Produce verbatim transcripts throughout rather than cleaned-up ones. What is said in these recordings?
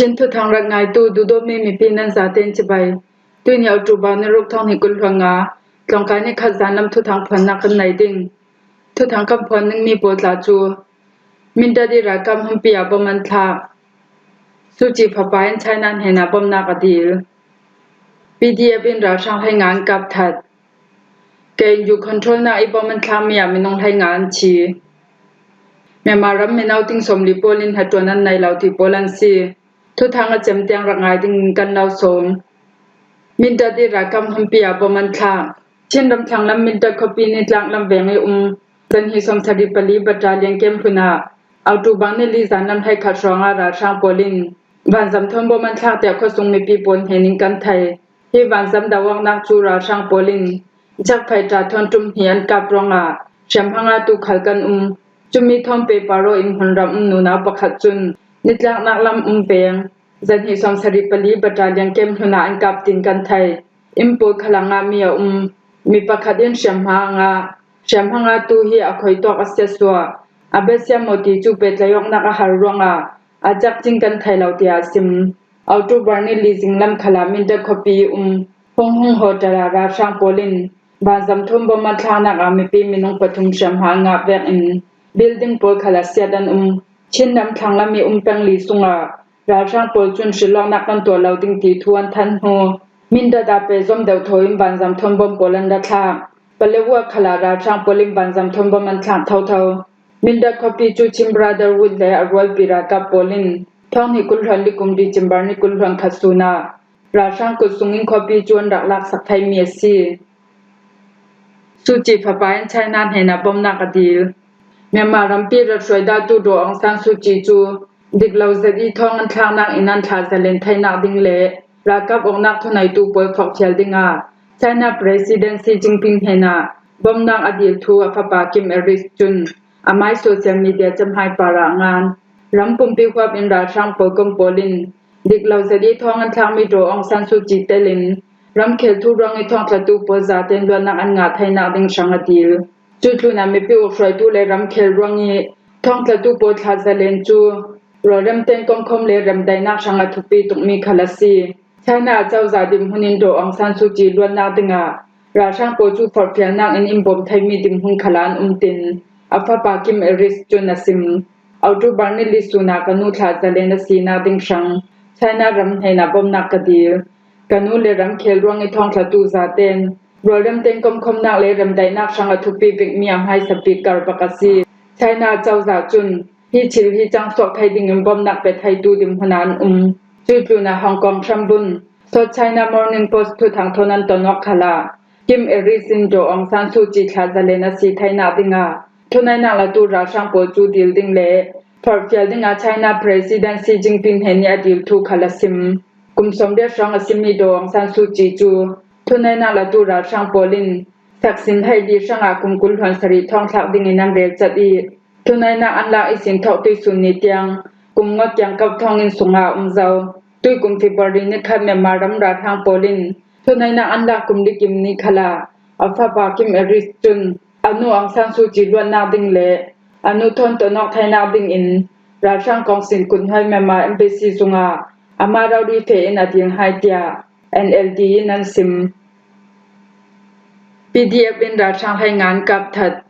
Chin thuthang rak ngaitu duhdawtmi mipi nan zaten cibai. Tuini October ni ruk thawng hnih kul hluan nga, tlawngkai ni khat zan lam thuthang phuannak kan nei ding. Thuthang kan phuan dingmi pawl tla cu Mindat i ralkap hmunpi ah bom an thlak. Suu Kyi fapa in China hnenah bomnak a dil. P D F in ralhrang hleinga an kap that. K N U controlnak i bom an thlakmi ah minung hleinga an thi. Myanmar ram mino ting sawmli pawl in hnaṭuan an nei lo ti pawl an si. Thuthang a cem tiang rak ngai ding kan lo sawm. Mindat i ralkap hmunpi ah bom an thlak. Chin ramthlang lam Mindat khuapi nitlak lam veng i um, zan hnih sawmsarih pali battalion camp hlun ah October ni li zan lam hleikhat hrawngah ralhrang pawl in vanzam thawn bom an thlak tiah khuasung mipi pawl hnen in kan thei. Hi vanzam do-awknak cu ralhrang pawl in jakphai ṭa thawn ṭum hnih an kap ruangah hriamhma ngatu khal kan um. Cumi thawn Peparo in hmunram um nunau pakhat cun nitlaknak lam um veng zan hnih sawmsarih pali battalion camp hlun ah an kap tin kan thei. Inn pawl khal ah ngahmi a um. Mi pakhat in hriamhma a ngah. Hriamhma ngatu hi a khoitawk a siatsuah. A biasia maw ti cu pehtlaih awknak a har ruangah a cak cing kan thei lo, tiah a sim. October ni li zinglam khal ah Mindat khuapi i um Hung Hung hotel ah ralhrang pawl in vanzam thawn bom an thlaknak ah mipi minung pathum hriamhma a ngah vekin building pawl khal ah siat an um. Chin ramthlang lam i um peng li sungah ralhrang pawl cun hrilawknak kan tuah lo ding ti thu an thanh hnu. Mindat ah pehzom deuh thaw in vanzam thawn bom pawl an ra thlak. Paletwa khal ah ralhrang pawl in vanzam thawn bom an thlak thotho. Mindat khuapi cu Chin Brotherhood le a rualpi ralkap pawl in thawng hnih kul hluan li kum December ni kul hluan khat sun ah ralhrang kut sungin khuapi cu an rak laksak theimi a si. Suu Kyi fapa in China hnenah bomnak a dil. Myanmar rampi rat hruai dahtu Daw Aung San Suu Kyi cu dik lo zet i thawng an thlaknak in an thlah zalen theinak ding le ralkap awknak thuneitu pawl forhfial dingah China President Xi Jinping hnenah bomnak a dil thu a fapa Kim Aris cun amai social media cemhai par ah a ngan. Ram pumpi huap in ralhrang pawl kom pawl in dik lo zet i thawng an thlakmi Daw Aung San Suu Kyi telin ramkhel thu ruang i thawngtlatu pawl zaten luatnak an ngah theinak ding hrang a dil. Cu tlunah mipi ukhruaitu le ramkhel ruang i thawngtlatu pawl thlah zalen cu rawlrem ten komkhom le remdaihnak hrang a thupi tukmi khal a si. China a cozah dinhmun in Daw Aung San Suu Kyi luatnak dingah ralhrang pawl cu forhfialnak in in bawm theimi dinhmun khal ah an um tin a fapa Kim Aris cun a sim. October ni li sun ah ka nu thlah zalen a sinak ding hrang China ram hnenah bomnak ka dil. Ka nu le ramkhel ruang i thawngtlatu zaten rawlrem ten komkhomnak le remdaihnak hrang a thupi bikmi a hmaisa bik kar bak a si. China cozah cun hi thil hi cang suak thai dingin bomnak pe thaitu dinhmun ah an um. Cu tlunah Hong Kong hrambun South China Morning Post thuthang thawn an ton awk khal ah Kim Aris in Daw Aung San Suu Kyi thlah zalen a si theinak dingah thuneinak latu ralhrang pawl cu dil ding le forhfial dingah China President Xi Jinping hnen i a dil thu khal a sim. Kum sawmriat hrawng a simi Daw Aung San Suu Kyi cu thuneinak latu ralhrang pawl in saksin hei li hrangah kum kul hluan sarih thawngthlak dingin an relcat i thuneinak an lak ihsin thawk tuihsun ni tiang kum ngawt kiangkap thawngin sungah a um zo. Tuikum February ni khat Myanmar ram ralhrang pawl in thuneinak an lak kum li kim ni khal ah a fapa Kim Aris cun a nu Aung San Suu Kyi luatnak ding le a nu thawn ton awk theinak dingin ralhrang kongsin kut hnuai Myanmar Embassy zungah amah rori feh in a dil hai tiah N L D in an sim. P D F in ralhrang hleinga an kap that.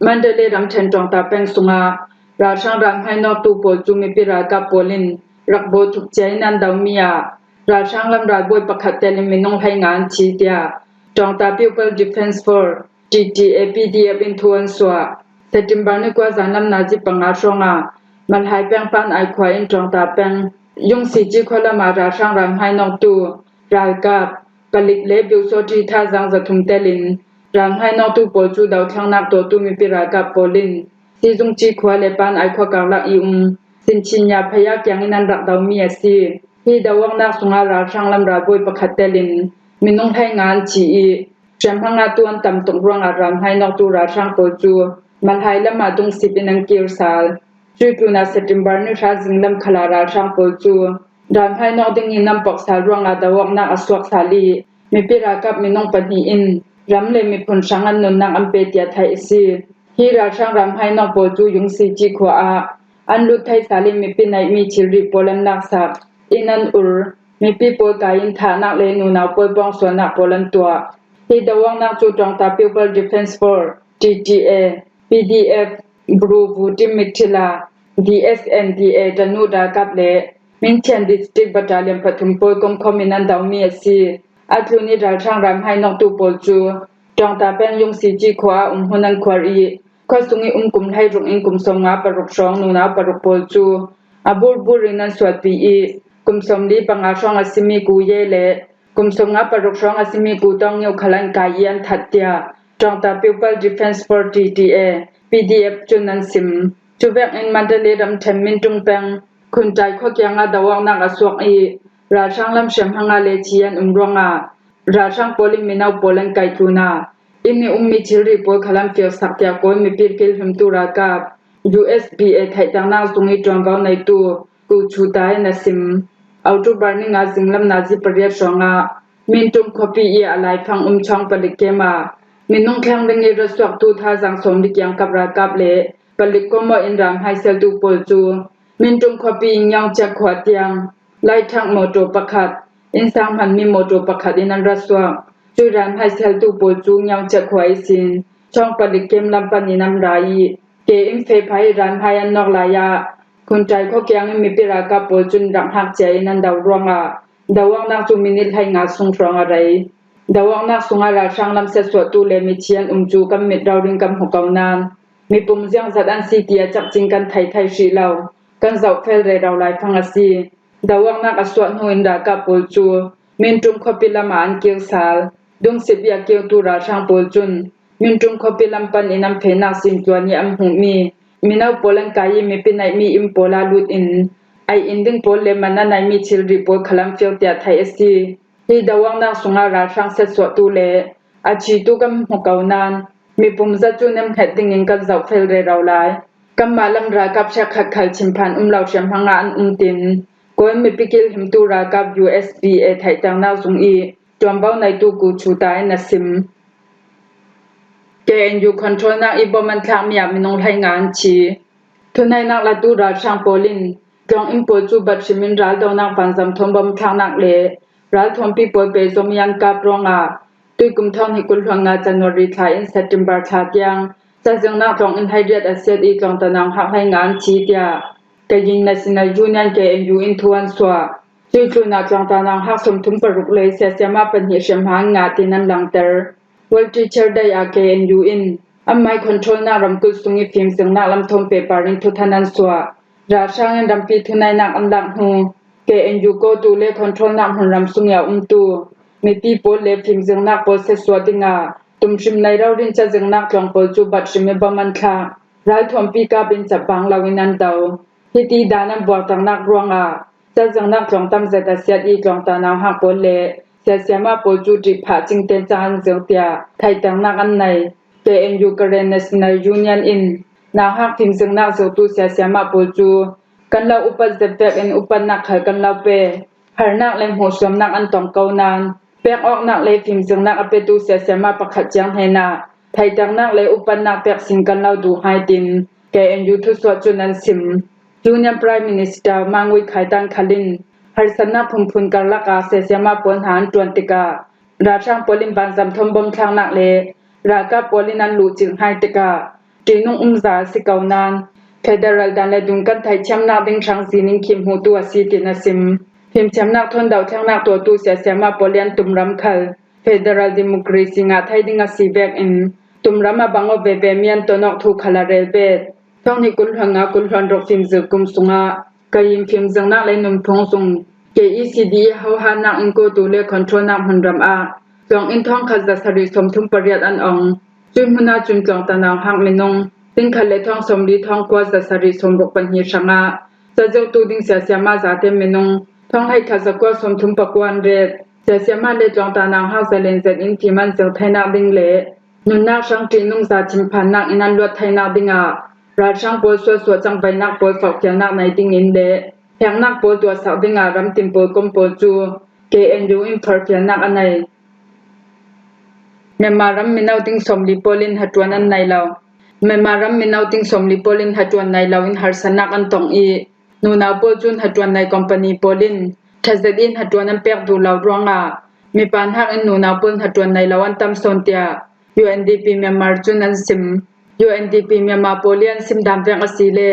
Mandalay ramṭhen Ṭawngta peng sungah ralhrang ralhmainawktu pawl cu mipi ralkap pawl in rak baw thuk cia in an domi ah ralhrang lam ralbawi pakhat telin minung hleinga an thi tiah Ṭawngta People Defence Force, T T A P D F in thu an suah. September ni kua zan lam nazi panga hrawngah Malhai peng Pan Ai khua in Ṭawngta peng Yung Si Ci khua lamah ralhrang ralhmainawktu ralkap palik le biusawṭi thazaang zathum telin ralhmainawktu pawl cu dothlennak tuahtu mipi ralkap pawl in Sizung Ci khua le Pan Ai khua karlak i um Sinchinya phaya kiangin an rak domi a si. Hi doawknak sungah ralhrang lam ralbawi pakhat telin minung hleinga an thi i hriamhma ngatu an tam tuk ruangah ralhmainawktu ralhrang pawl cu Malhai lamah dungsip in an kir sal. Cuih tlunah September ni hra zinglam khal ah ralhrang pawl cu ralhmainawk dingin an pok sal ruangah doawknak a suak sal i mipi ralkap minung pahnih in ram le miphun hrang an nunnak an pe tiah theih a si. Hi ralhrang ralhmainawk pawl cu Yung Si Ci khua ah an lut thei sal i mipi neihmi thilri pawl an laksak. P inn an ur, mipi pawl kai-in thahnak le nunau pawl pawngsualnak pawl an tuah. Hi doawknak cu Ṭawngta People Defence Force, T T A, P D F, Bru Vutim Mithila, D S N D A Tanu ralkap le Minchian District Battalion pathum pawl komkhawm in an domi a si. A tlun i ralhrang ram hai nawktu pawl cu Ṭawngta peng Yung Si Ci khua ah um hmun an khuar i, khuasung i um kum hleiruk in kum sawmnga paruk hrawng nunau paruk pawl cu a burbur in an sualpi i, kum sawmli panga hrawng a simi Ku Ye le kum sawmnga paruk hrawng a simi Ku Tawng Nio khal an kai i an that, tiah Ṭawngta People Defence Force, T T A, P D F cun an sim. Cuvek in Mandalay ramṭhen Mintung peng Khunṭai khua kiangah doawknak a suak i, ralhrang lam hriamhma le thi an um ruangah ralhrang pawl in mino pawl an kaih tlun ah, inn i ummi thilri pawl khal an fialsak, tiah Kawl mipi kilhimtu ralkap U S P A theihternak zung i ṭuanvo neitu Ku Chu Tai in a sim. October ni nga zinglam nazi pariat hrawngah Mintung khuapi i a laifang um Chawng palik kem ah minung thleng ding i ra suaktu thazang sawmli kiangkap ralkap le palik kawmawh in ram hmaisialtu pawl cu Mintung khuapi i Ngiaungciak khua tiang laithak mawṭaw pakhat, innsang hmanmi mawṭaw pakhat in an ra suak. Cui ran hmaisialtu pawl cu Ngiaungciak khua ihsin Chawng palik kem lam pan in an ra i, ke in feh phah i ran hmai an nawk lai ah Khunṭai khua kiang in mipi ralkap pawl cun rak hngak cia in an do ruangah doawknak cu minit hleinga sung hrawng a rei. Doawknak sungah ralhrang lam siatsuahtu le mithi an um cu kan mit rori in kan hmu ko nain, mipum ziangzat an si ti a cakcin kan thei thei hrih lo, kan zohfel rero laifang a si. Doawknak a suah hnu in ralkap pawl cu Mintung khuapi lam ah an kir sal. Dungsip i a kirtu ralhrang pawl cun Mintung khuapi lam pan in an fehnak sin tluan i an hmuhmi mino pawl an kai i mipi neihmi inn pawl ah lut in, ei in ding pawl le man a neimi thilri pawl khal an fial tiah theih a si. Hi doawknak sungah ralhrang siatsuahtu le a thitu kan hmu ko nain, mipum zat cu nemhnget dingin kan zohfel rero lai. Kanmah lam ralkap hrekkhat khal thinphan um lo hriamhma ah an um, tin Kawl mipi kilhimtu ralkap U S P A theihternak zung i ṭuanvo neitu Ku Chu Tai in a sim. K N U controlnak i bom an thlakmi ah minung hleinga an thi. Thuneihnak latu ralhrang pawl in tlawng inn pawl cu bat hrim in raldonak vanzam thawn bom thlaknak le ralthuampi pawl pehzom i an kap ruangah tuikum thawng hnih kul hluan nga January thla in September thla tiang cazirnak tlawng inn hleiriat a siat i tlawngta nauhak hleinga an thi, tiah Kayin National Union, K N U in thu an suah. Cui tlunah tlawngta nauhak sawmthum paruk le siasiama pahnih hriamhma an ngah, tin an langter. World Teacher Day ah K N U in anmai controlnak ramkulh sung i fimzirnak lam thawn pehpar in thuthan an suah. Ralhrang in rampi thuneihnak an lak hnu, K N U kawtu le controlnak hmunram sung i a umtu mipi pawl le fimzirnak pawl siatsuah dingah tumhrim nei rori in cazirnak tlawng pawl cu bat hrim i bom an thlak. Ralthuampi kap in capbang lo in an do. Hiti dan an buakternak ruangah cazirnak tlawng tam zet a siat i tlawngta nauhak pawl le siasiama pawl cu ṭihphah cingten cang an zir, tiah theihternak an nei. K N U Karen National Union in nauhak fimzirnak zirtu siasiama pawl cu kan lo upat zet vekin upatnak khal kan lo pe, harnak le hmuhsuamnak an tong ko nain, pek awknak le fimzirnak a petu siasiama pakhat ciang hnenah theihternak le upatnak pek sin kan lo duh hai, tin K N U thusuah cun an sim. Union Prime Minister Mang Wei Khai Tan khal in harsatnak phunphun karlak ah siasiama pawl hna an ṭuan tikah, ralhrang pawl in vanzam thawn bom thlaknak le ralkap pawl in an luhcilh hngai tikah, ṭihnung umza a si ko nain, federal dan le dun kan theihthiamnak ding hrang zin in khih hmutu a si, tin a sim. Fimthiamnak thawn dohthlengnak tuahtu siasiama pawl i an tumram khal federal democracy ngah thei ding a si vekin, tumram a bang awk veve mi an ton awk thu khal a rel bet. Thawng hnih kul hluan nga kul hluan ruk fimzir kum sungah Kayin fimzirnak le nunphung zung, K E C D, i hohatnak in kawtu le controlnak hmunram ah tlawng in thawngkhat zasarih sawmthum pariat an ong. Cui hmun ahcun tlawngta nauhak minung tingkhat le thawng sawmli thawngkua zasarih sawmruk pahnih hrangah cazirtu ding siasiama zate minung thawng hleikhat zakua sawmthum pakua an ret. Siasiama le tlawngta nauhak zalen zet in fim an zir theinak ding le nunnak hrang ṭihnung za thinphannak in an luat theinak dingah ralhrang pawl sualsuah cangvaihnak pawl forhfialnak nei dingin le hengnak pawl tuahsak dingah ramtin pawl kom pawl cu K N U in forhfialnak a nei. Myanmar ram mino ting sawmli pawl in hnaṭuan an nei lo. Myanmar ram mino ting sawmli pawl in hnaṭuan nei lo in harsatnak an tong i, nunau pawl cun hnaṭuan nei company pawl in ṭha zet in hnaṭuan an pek duh lo ruangah mipa hnakin nunau pawl hnaṭuan nei lo an tam sawn tiah U N D P Myanmar cun an sim. U N D P Myanmar pawl i an sim dan vek a si le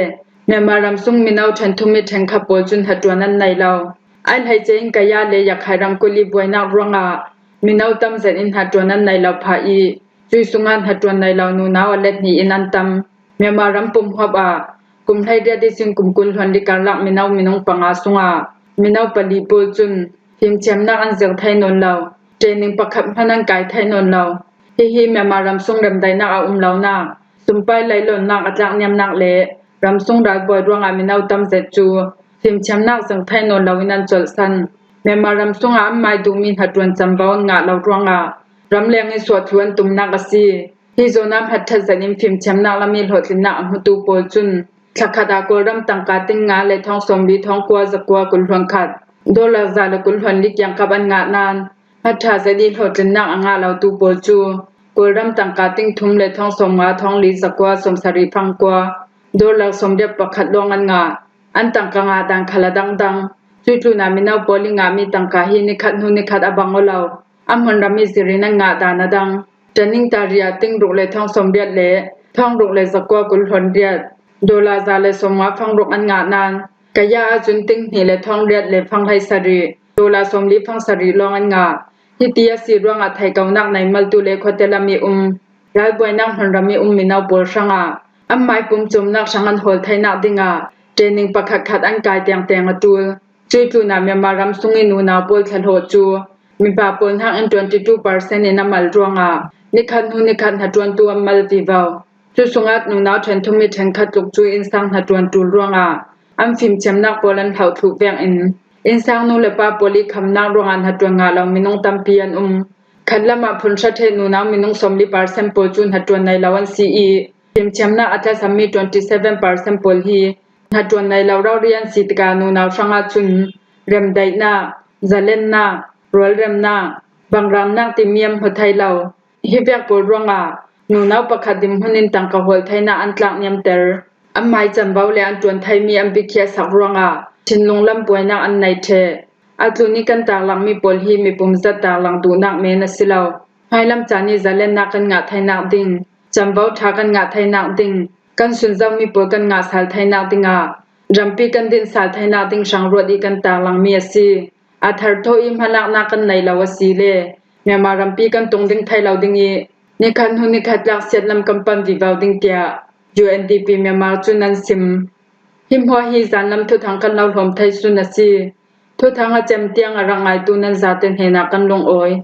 Myanmar ram sung mino ṭhen thum i ṭhenkhat pawl cun hnaṭuan an nei lo. Ai hleice in Kaya le Yakhai ramkulh i buainak ruangah mino tam zet in hnaṭuan an nei lo phah i, cui sungah hnaṭuan nei lo nunau a let hnih in an tam. Myanmar ram pumhuap ah kum hleiriat ihsin kum kul hluan li karlak mino minung panga sungah mino pali pawl cun fimthiamnak an zir thei nawn lo, training pakhat hmanh an kai thei nawn lo. Hihi Myanmar ram sung remdaihnak a um lonak, sumpai lailawnnak a tlakniamnak le ram sung ralbawi ruangah mino tam zet cu fimthiamnak zir thei nawn loin an colhsan. Myanmar ram sungah an mai duhmi hnaṭuan camvo an ngah lo ruangah ramleng i suahthlu an tumnak a si. Hi zawn ah hmat ṭha zet in fimthiamnak lam i hlawhtlinnak a hmutu pawl cun thlakhat ah Kawlram tangka ting nga le thawng sawmli thawng kua zakua kul hluan khat, dollar za le kul hluan li kiangkap an ngah nain, hmat ṭha zet i hlawhtlinnak a ngah lotu pawl cu Kawlram tangka ting thum le thawng sawmnga thawng li zakua sawmsarih fangkua, dollar sawmriat pakhat lawng an ngah. An tangka ngah dan khal a dangdang. Cuih tlunah mino pawl i ngahmi tangka hi nikhat hnu nikhat a bang aw lo. A hmunram i zirin an ngah dan a dang. Ṭaning tarih ah ting ruk le thawng sawmriat le thawng ruk le zakua kul hluan riat, dollar za le sawmnga fang ruk an ngah nain, Kaya ahcun ting hnih le thawng riat le fang hleisarih, dollar sawmli fang sarih lawng an ngah. Hiti a si ruangah theihkohnak nei maltu le khuate lam i um, ralbuainak hmunram i um mino pawl hrangah an mai pumcumnak hrang an hawl theinak dingah training pakhatkhat an kai tengteng a ṭul. Cuih tlunah Myanmar ram sung i nunau pawl thlahlawh cu mipa pawl hnakin twenty two percent in a mal ruangah nikhat hnu nikhat hnaṭuantu an mal vivo. Cu sungah nunau ṭhen thum i ṭhenkhat tluk cu innsang hnaṭuan ṭul ruangah an fimthiamnak pawl an hloh thluh vekin innsang nu le pa pawl i khamnak ruangah hnaṭuan ngah lo minung tampi an um. Khatlam ah phunhra ṭheh nunau minung sawmli percent pawl cu hnaṭuan nei lo an si i, fimthiamnak a tlasammi twenty seven percent pawl hi hnaṭuan nei lo rori an si tikah nunau hrangah cun remdaihnak, zalennak, rualremnak, bangramnak timi an hmu thei lo. Hi vek pawl ruangah nunau pakhat dinhmun in tangka hawl theinak an tlakniamter. An mai camvo le an ṭuan theimi an bikhiahsak ruangah thinlung lam buainak an nei ṭheh. A tlun i kan taklangmi pawl hi mipum zat taklang duhnak men a si lo. Hmailam caan i zalennak kan ngah theinak ding, camvo ṭha kan ngah theinak ding, kan sunzomi pawl kan ngah sal theinak dingah rampi kan din sal theinak ding hrang ruat i kan taklangmi a si. A tharthawh i hmalaknak kan nei lo a si le Myanmar rampi kan tung ding thei lo ding i, nikhat hnu nikhat laksiat lam kan pan vivo ding tiah U N D P Myanmar cun an sim. Hi hmuah hi zanlam thuthang kan lo hlawm thei sun a si. Thuthang a cem tiang a rak ngaitu nan zate hnenah kan lungawi.